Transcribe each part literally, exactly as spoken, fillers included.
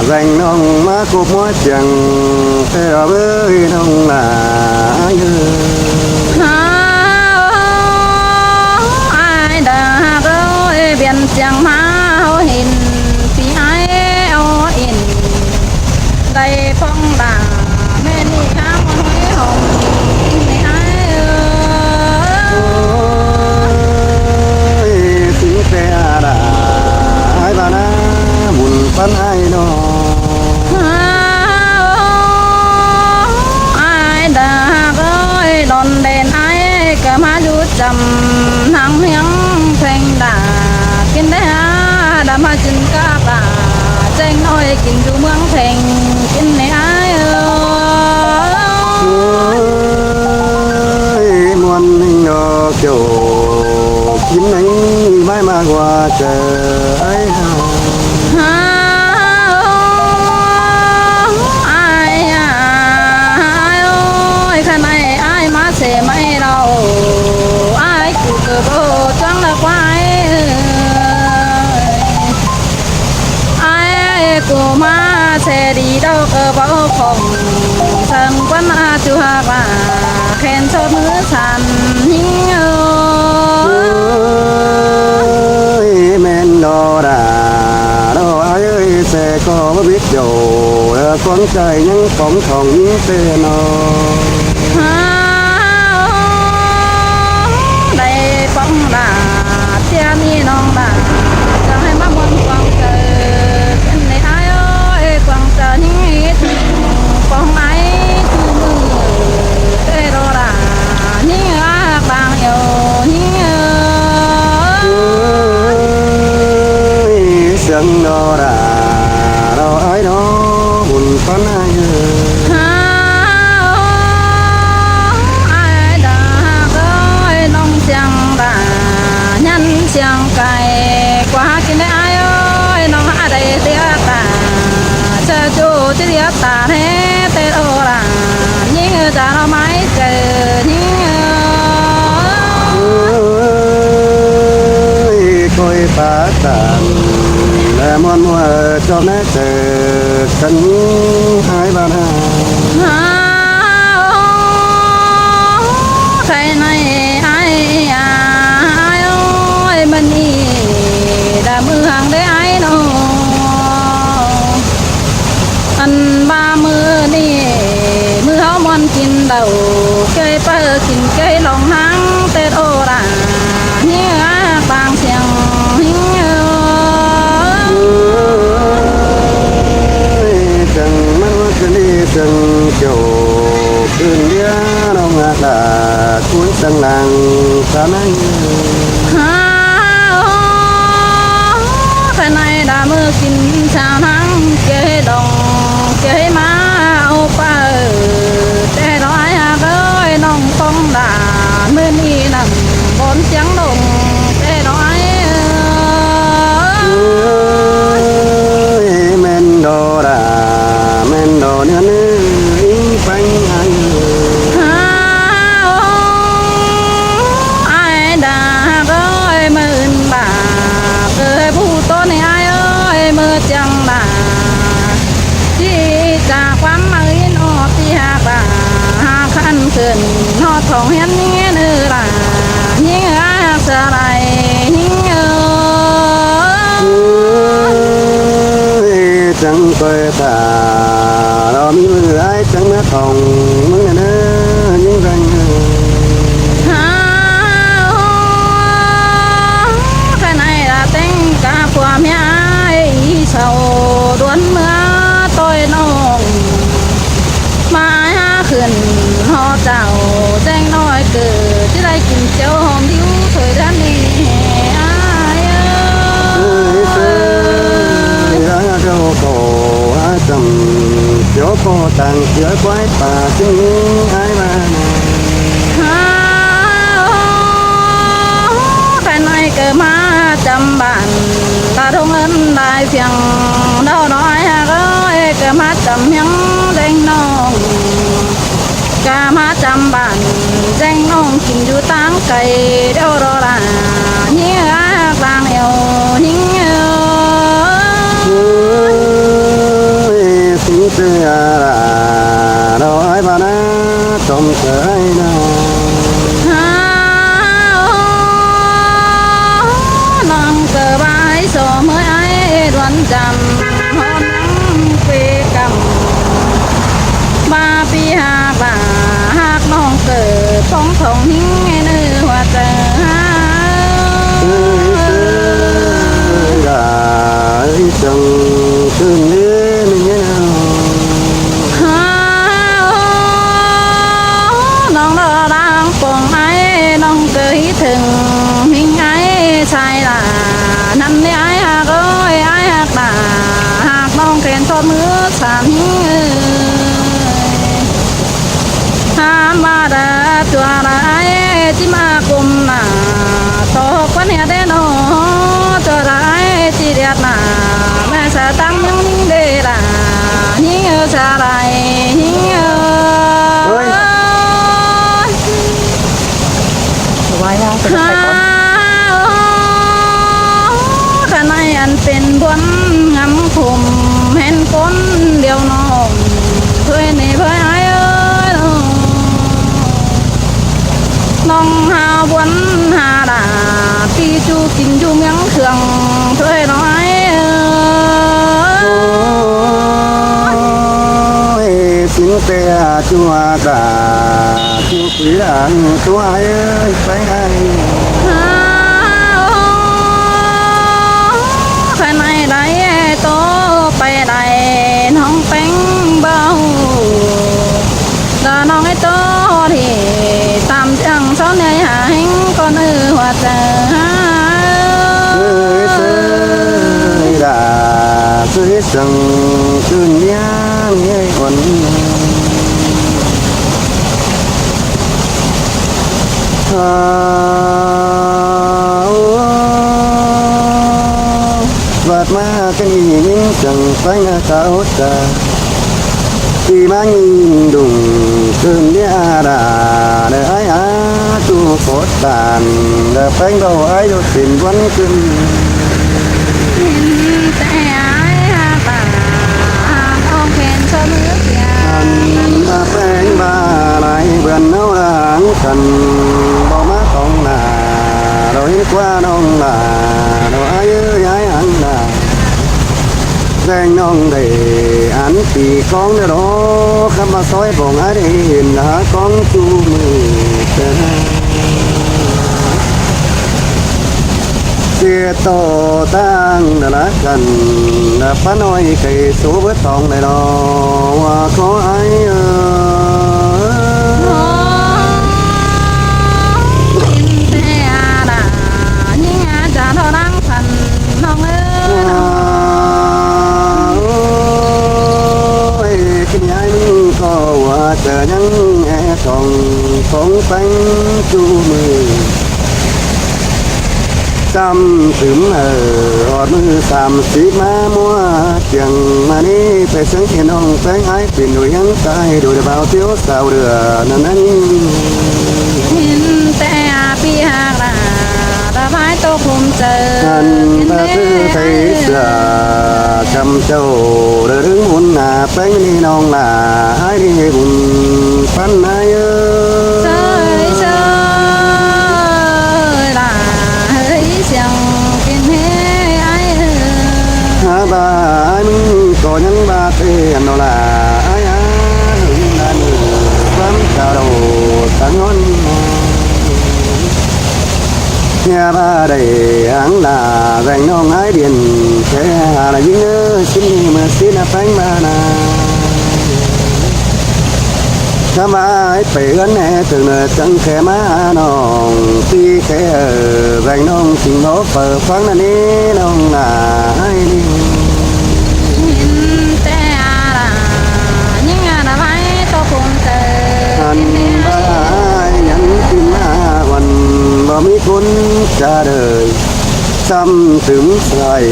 Deng ꞌnọng ꞌmá cộp ꞌmá chắng, ꞌtẹ ꞌva bới ꞌnọng ꞌlạ ꞌhại ơi. Hao ải đa ꞌhặc ơi, biên chắng ꞌmá ꞌhụ hên, ꞌpi ải ꞌo in. Đảy ꞌphóng đa ꞌmen ꞌnị ꞌháng ꞌhới hỏng ꞌnị ải ơi. Ôi, sính ꞌtẹ đa ải ꞌva ꞌná, bun ꞌphắn ải ꞌnọ. Ải đa ꞌhặc ơi, đon đen ải ꞌcọ ꞌmá dú chăm, ꞌnăng ꞌhiếng pheng đa, kin đảy ha đa ꞌmá kin cá đa, cheng ꞌnọi kin dú ꞌmướng pheng, kin ꞌnị ải ơi. Ôi, ꞌmuôn ꞌnịnh ꞌnọ kiêu, kin ꞌnịnh ꞌmái ꞌmá ꞌquá chaư ải hao. Hao ải ải ơi, khăn ải ải ꞌmá sẻ ꞌmạy ꞌlẹo, ải ꞌcọ ꞌcọ báu ꞌchắng ꞌlẹo ꞌquá ải ơi. Ải ꞌcọ ꞌmá sẻ đi ꞌlẹo ꞌcọ báu khong, săng ꞌquán ꞌmá ꞌchu ꞌhặc ꞌva, khen ꞌchọ ꞌmứ san ꞌhính ơi. Ôi, ꞌmen ꞌnọ đa ꞌnọ ải ơi, sẻ ꞌcọ báu bít dô, ꞌlẹo ꞌquáng chaư ꞌnhắng phóng khong ꞌnhính ꞌtẹ ꞌnọ. Hao đảy ꞌphóng đa, ꞌtian ꞌnị ꞌnọng đa, chắng ꞌhại ꞌmá ꞌmuôn ꞌquáng chaư, kin ꞌnị ải ơi, ꞌquáng chaư ꞌnhính ꞌhịt, ꞌphóng ải ꞌchu ꞌmự, ꞌtẹ ꞌnọ đa, ꞌnhính ꞌhặc đang ꞌlẹo ꞌnhính ơi. Ôi, siêng ꞌnọ đa ꞌnọ ải ꞌnọ, bun ꞌphắn ải ơi. Hao ải đa ꞌhặc ơi, ꞌnọng siêng đa, ꞌnhắng siêng cai, ꞌquá kin đảy ải ơi, ꞌnọng ꞌhặc đảy ꞌtiết ta, chaư ꞌchu ꞌtiết ta ꞌnị, ꞌtẹ ꞌnọ đa, ꞌnhính ꞌchá ꞌnọ ꞌmái chaư ꞌnhính ơi. Ôi, ꞌcoi pá tản, ꞌlẹo ꞌmuôn ꞌmưa ꞌchọ ꞌmé chaư, căn ải ꞌva ꞌná. Hao, khay ꞌnị ải, ải ơi, ꞌmự ꞌnị đa ꞌmự ꞌhăng đảy ải ꞌnọ. Ăn ꞌva ꞌmự ꞌnị, ꞌmự ꞌháu ꞌmuôn kin đaư, ꞌchoi ꞌpá kin ꞌchoi ꞌlống ꞌháng ꞌtẹ ꞌnọ đa, ꞌnhính ꞌhặc đang siêng ꞌhính ơi. Ôi, chắng ꞌmá ꞌmá kin đi chắng kiêu, kin ꞌliê ꞌnọng ꞌhặc đa, ꞌcốn chắng lăng sa ꞌnăng. Hao, khăn ải đa ꞌmự kin chắng ꞌháng, ꞌchoi ꞌlống, ꞌchoi ꞌmá au ꞌpá, ꞌtẹ ꞌnọ ải ꞌhặc ơi, ꞌnọng ꞌphóng đa, ꞌmự ꞌnị ꞌnặn, bón chắng ꞌlống, ꞌtẹ ꞌnọ ải ơi. Ôi, ꞌmen đo đa, ꞌmen đo ꞌnhá ꞌnị, ꞌính phén ải ơi. Hao, ải đa ꞌhặc ơi, ꞌmự ứn bả, ꞌcọ ꞌhứ ꞌpú ꞌtố ꞌnị ải ơi, ꞌmự chắng đa. ꞌChí ꞌchạ ꞌquám ꞌmự ứn ók ꞌpi ꞌhặc đa, ꞌhặc khăn khửn, ꞌnọ thỏng hiến ꞌnhính ꞌnư đa, ꞌnhính ꞌhặc sa lai, ꞌnhính ơi. Ôi, chắng ꞌcoi ta, ꞌlo ꞌmí ꞌmự ải chắng ꞌmá thỏng ꞌmứng ꞌnớ, ꞌnhính ꞌvẹng ơi. Hao, khăn ải đa ꞌtếng cá phua ꞌmía ải, ꞌí sau đuôn ꞌmứa ꞌtoi ꞌnọng. ꞌMá ải ꞌhặc khửn ꞌhọt chảu, ꞌcheng ꞌnọi ꞌcọ ꞌchí đảy kin chảu hom điu thôi đa ꞌnị ải ơi. Ôi, ơi, ải ꞌhặc ꞌcọ, ải chăm chảu ꞌcọ tang sia ꞌquái pả ꞌsướng ꞌnhính ải ꞌva ꞌnặn. Hao, khăn ải ꞌcọ ꞌmá chăm bản, đa ꞌtông ơn lai phiêng, đao đói ꞌhặc ơi, ꞌcọ ꞌmá chăm ꞌhiếng ꞌdeng ꞌnọng. ꞌCọ ꞌmá chăm bản, ꞌdeng ꞌnọng kin dú ꞌtáng cay, đao đo đa, ꞌnhính ꞌhặc đang eo, ꞌnhính ơi. Cai na. Ha, ơ, ꞌnọng ꞌcọ bái so ꞌmới ai đuôn chăm, hôn nắng quê căm. Ba pi hák ba, hák ꞌnọng ꞌcọ, phong thong ꞌhính ꞌnớ hua chaư ha. Ơi, ơi, ơi, chăng cơn lễ mình nhé. Ha, ơ, ꞌnọng đo đang pông ai, ꞌnọng ꞌcọ hí thửng ꞌhính ai sai la. ꞌNặn ꞌnị ai hák ơi, ai hák la, hák ꞌnọng khen tót ꞌmứa san ꞌhính ơi. Hám ba đa ꞌchua đa ai, ꞌchí ꞌmá cốm na, tó quán hẹt đé ꞌnọ, ꞌchua đa ai, ꞌchí điệt na, ꞌmá sa tăng ꞌmướng ꞌhính đé la, ꞌhính ơ sa lai, ꞌhính ơ. Ơi. Ơi. Ơ, khăn ai ăn pên buôn ngắm khum hên cốn điêu ꞌnọng. Thôi ꞌnị ꞌvới ai ơi. ꞌNọng hao buôn ha đa, pi ꞌchu kin ꞌchu ꞌmướng khương. Thôi ꞌnọng ai ơi. Ôi, xin ꞌtẹ ꞌchu ha đa. Chú Quý Đảng, chú ai ơi, Peng ai. Khăn ai đảy tô pay đảy ꞌnọng Peng báu. Đa ꞌnọng ai tô thì tăm chăng sáu ꞌnị hả ꞌhính con ư hua chaư. Ơi, ơi, đa, ơi, săng, cơn nhang, nhang, con. Ơ, ơ, ơ, vat ꞌmá ꞌkén ꞌnị ꞌnhính chăng Peng ꞌnạ ta ốt ta. ꞌTị ꞌmá ꞌnhính đung cơn ꞌnị a đa, đa ai a tu cốt tản, đa Peng báu ai đô pên buôn cơn. Ăn ba Peng ba lai bươn ꞌnáo đang khăn, báu ꞌmá tong nả, đo ꞌhính ꞌquá ꞌnọng nả, đo ai ơi ai ăn nả. ꞌGen ꞌnọng đảy ăn pi cóng đa đo, khắm ꞌmá sói bong ai đảy hên hả cóng ꞌchu ꞌmự. ꞌChe tô ꞌtáng đa ꞌlạ căn, đa ꞌpá ꞌnọi khay số bớt tong đảy lo, ꞌva có ai ơ. Ơ, ꞌnhính a đa, ꞌnhính a chả lo đang khăn ꞌnọng ơ. Ơ, ôi, kin ai ꞌmứng ꞌcọ ꞌva chaư ꞌnhắng é tong, tong Peng ꞌchu ꞌmự. Chăm tứm hảư ꞌhọt ꞌmự sam síp ꞌmá ꞌmúa, chiêng ꞌmá ꞌnị pay ꞌsướng kin ꞌnọng Peng ai pên đuổi ꞌhiếng tai đuổi đa bao tiếu sao đưa ꞌnặn ꞌnặn. Ăn ba ꞌcứ Thái Sửa Căm Châu đơ đứng bun nả Peng ꞌnị ꞌnọng lả ai ꞌnị bun ꞌpắn ai ơ. Hả ba ai ꞌmứng ꞌcọ ꞌnhắng ba tê ăn ꞌnọ lả ai á, hứng đa ꞌmự ꞌquám chả đô táng ꞌnón. Hả ba đảy háng lả ꞌvẹng ꞌnọng ai điên, khe hả lả ꞌnhính ơ, sín ꞌnị ꞌmưa sín ꞌnạ Peng ba nả. Khắm ꞌva ai pay ứn é tưng ꞌnơ chắng khe ꞌmá ꞌnọng, ꞌpi khe ꞌvẹng ꞌnọng sính báu phaư ꞌphắng ꞌnặn ꞌnị ꞌnọng lả ai ꞌnị. Ăn ba ai nhắn tin ꞌmá ꞌvặn báu ꞌmí cốn chả đơi. Chăm tứm sai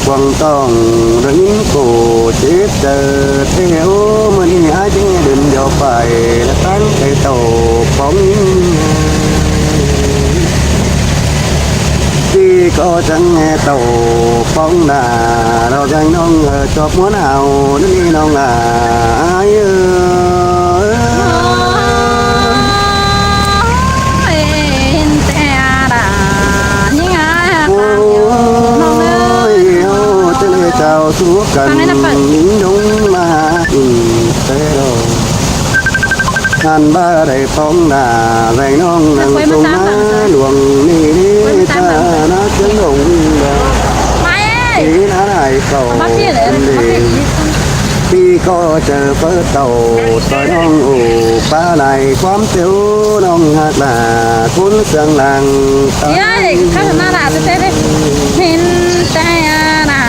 quăng tong đa ꞌnhính ꞌcọ chết chaư ꞌtẹ ơ, ꞌmưa ꞌnị ai ꞌchí đưm điêu pay ꞌlạ ꞌtáng khay tảu póng. ꞌChe ꞌcọ chắng ꞌnhé tảu póng đa, lo ꞌvẹng ꞌnọng ơ chóp ꞌmuôn ao ꞌnị ꞌnọng lả ai ơ. Chao sú căn nính dống ꞌmá ứn té ꞌló. Hăn bá đảy phóng đả dẻng ꞌnọng nẳng tung ꞌmá luông ꞌnị ꞌnị ta ꞌnạ ꞌchướng lông đa. Tí ꞌnạ đảy khảu ꞌcứn đê. Tí ꞌcọ chaư phớt tảu ꞌtoi ꞌnọng ổ pá lai ꞌquám tiếu ꞌnọng ꞌhặc đả ꞌcốn siêng lăng. Yơi, khắp hẳn ꞌmá đả tê tê đê. Hên té ꞌnạ,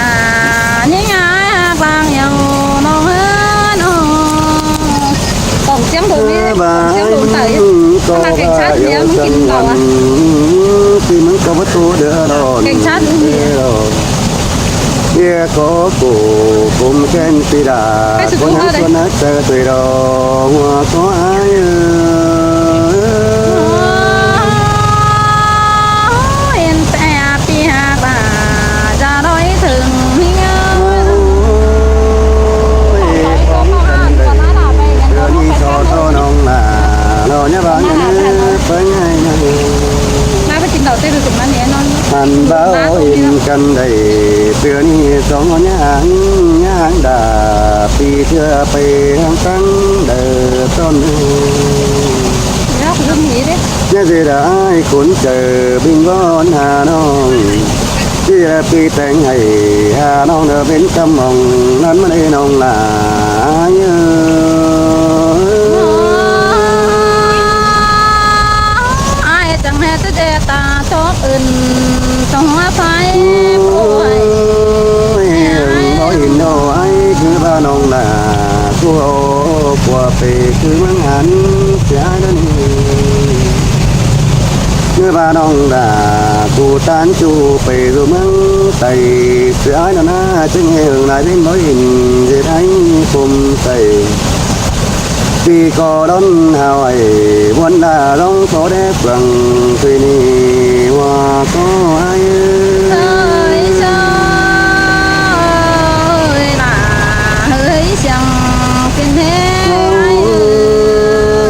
ꞌnhính ải ꞌhặc lăng yau ꞌnọng ơn ơ. Tổng chiếng đồ mê, tổng chiếng đồ tẩy. Ơ, ꞌmá cảnh sát ꞌnhá ꞌmứng kin lỏ à. Tí ꞌmứng ꞌcọ báu tô đưa ꞌló. Cảnh sát ꞌmứng mê. Yê ꞌcọ ꞌcọ ꞌcum ken phi đa. Ꞌcốn hák suôn hák chaư tui đo ꞌhua ꞌcọ ải ơ. Yên té phi hák đả, dá đói thửng ꞌnhính ơ. Ôi, phóng căn đảy, ꞌtưa ꞌnị so ꞌtoi ꞌnọng ꞌnạ, ꞌló ꞌnhá báng ꞌnhá pếng ải ꞌnhá. Hăn bá ꞌo in căn đảy, ꞌtưa ꞌnị so ꞌnhá háng, ꞌnhá háng đả, phi ꞌchưa pay háng tắng đảy ꞌtọn ơ. ꞌNhá dê đa ải khốn chaư binh bón ha ꞌnọng. Phi ꞌlạ phi téng hảy ha ꞌnọng đa pên ꞌcắm mong ꞌnặn ꞌmá đảy ꞌnọng ꞌlạ ải ơ. Ải chắng hé tê dê ta chók ứn chóng ꞌmá phái. Ôi, ôi, báu in ꞌnọ ải cứ bá ꞌnọng ꞌlạ. Cua ꞌcua pay cứ ꞌmướng hăn sia ải đa ꞌnị. ꞌNhá bá ꞌnọng đa cu ꞌtán ꞌchu pay dú ꞌmướng Tây sia ải đa ꞌnạ chắng hê hưng lai bến báu in dệt ải phôm Tây. Phi ꞌcọ đón hao ải buôn đa ꞌlống phó đé phường tui ꞌnị ꞌhua ꞌcọ ải ơ. Hơi chơ, hơi lạ, hơi siêng phiên thế ải ơ.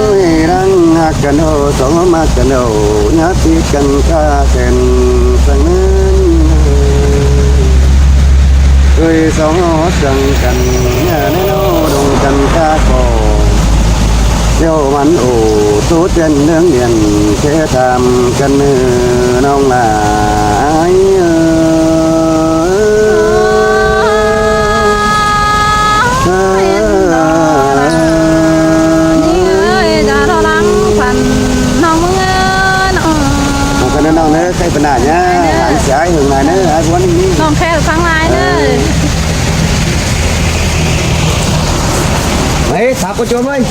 Ôi, đang hák căn ꞌnô, song ꞌmá hák căn ꞌnô, ꞌnhá phi căn ꞌca khen sang ꞌnớn. Ơi song ꞌnô săng căn, ꞌnhá ꞌnê ꞌnô đông căn ꞌca ꞌcọ. ꞌLẹo ꞌmắn ổ, tú tiên nướng điện, ké tham căn ꞌnư ꞌnọng ꞌlạ ải ơ. Căn ꞌnư ꞌnọng ꞌnớ, khay pơ nả ꞌnhá, ăn sia ải hưng lai ꞌnớ, ải buôn ꞌnị. ꞌNọng khay păng lai ꞌnớ. Ơ. Ê, thả cô chôm ơi.